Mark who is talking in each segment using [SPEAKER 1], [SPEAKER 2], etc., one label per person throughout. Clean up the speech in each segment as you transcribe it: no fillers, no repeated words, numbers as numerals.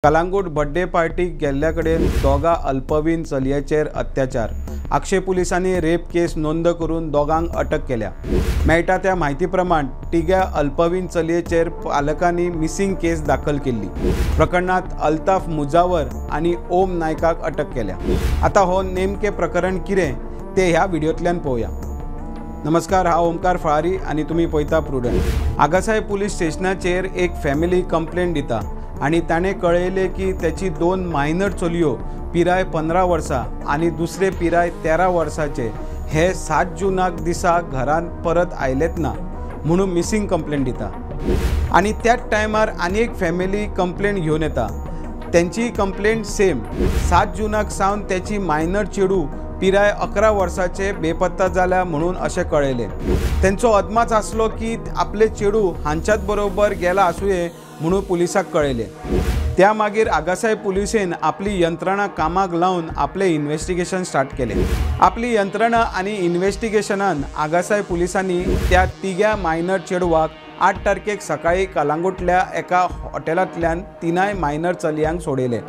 [SPEAKER 1] Calangute birthday पार्टीक गेल्ल्या कडेन दोगा अल्पवीन चलयेचेर अत्याचार. आक्षे पुलिसांनी रेप केस नोंद करून दोगांक अटक केल्या. मेळटा त्या म्हायती प्रमाण तिग्या अल्पवीन चलयेचेर पालकांनी मिसिंग केस दाखल केल्ली. प्रकरणात अल्ताफ मुजावर आनी ओम नायकाक अटक केल्या. आता हो नेमके प्रकरण कितें ते ह्या व्हिडियोंतल्यान पळोवया. नमस्कार, हांव ओमकार फळारी आनी तुमी पळयता प्रुडंट. आगासाय पुलीस स्टेशनाचेर एक फॅमिली कंप्लेंट दिता आनी ताणें कळयलें की त्याची दोन मायनर चलयो पिराय 15 वर्सां आनी दुसरे पिराय 13 वर्सांचे हे 7 जूनाक दिसा घरांत परत आयलेत ना म्हणून मिसिंग कंप्लेंट दिता. आनी त्याच टायमार आनी एक फॅमिली कंप्लेंट घेवन येता. तेंची कंप्लेंट सेम 7 जूनाक सावन त्याची मायनर चेडू पिराय 11 वर्सांचे बेपत्ता जाल्या म्हणून अशें कळयलें. तेंचो अदमास आसलो की आपले चेडू हांच्याच बरोबर गेला आसुये म्हणून पुलिसाक कळयलें. त्या मागीर आगासाय पुलिसेन आपली यंत्रणा कामाक लावन आपलें इन्वेस्टिगेशन स्टार्ट केलें. आपली यंत्रणा आनी इन्वेस्टिगेशनान आगासाय पुलिसांनी त्या तिग्या मायनर चेडवाक 8 तारखेक सकाळी कलांगूटल्या एका हॉटेलांतल्यान 3 मायनर चलयांक सोडयले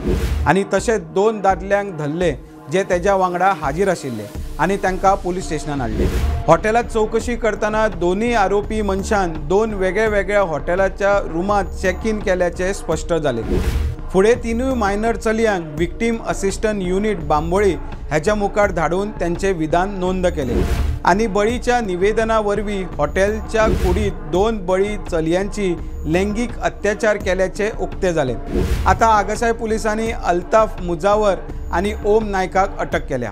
[SPEAKER 1] आनी तशेंच 2 दादल्यांक धरले जे तेज्या वांगडा हाजीर आशिल्ले आनी तांकां पुलीस स्टेशनान हाडले. हॉटेलांत चवकशी करतना दोनूय आरोपी मनशान 2 वेगळ्या हॉटेलाच्या रुमांत चॅक इन केल्याचें स्पश्ट जालें. फुडें 3 मायनर चलयांक विक्टीम असिस्टंट युनीट बांबोळी ह्याच्या मुखार धाडून त्यांचे विधान नोंद केलें आनी बळीच्या निवेदना वरवीं हॉटेलच्या कुडीत 2 बळी चलयांची लैंगीक अत्याचार केल्याचे उक्ते जाले. आतां आगासाय पुलिसांनी अल्ताफ मुजावर आनी ओम नायकाक अटक केल्या.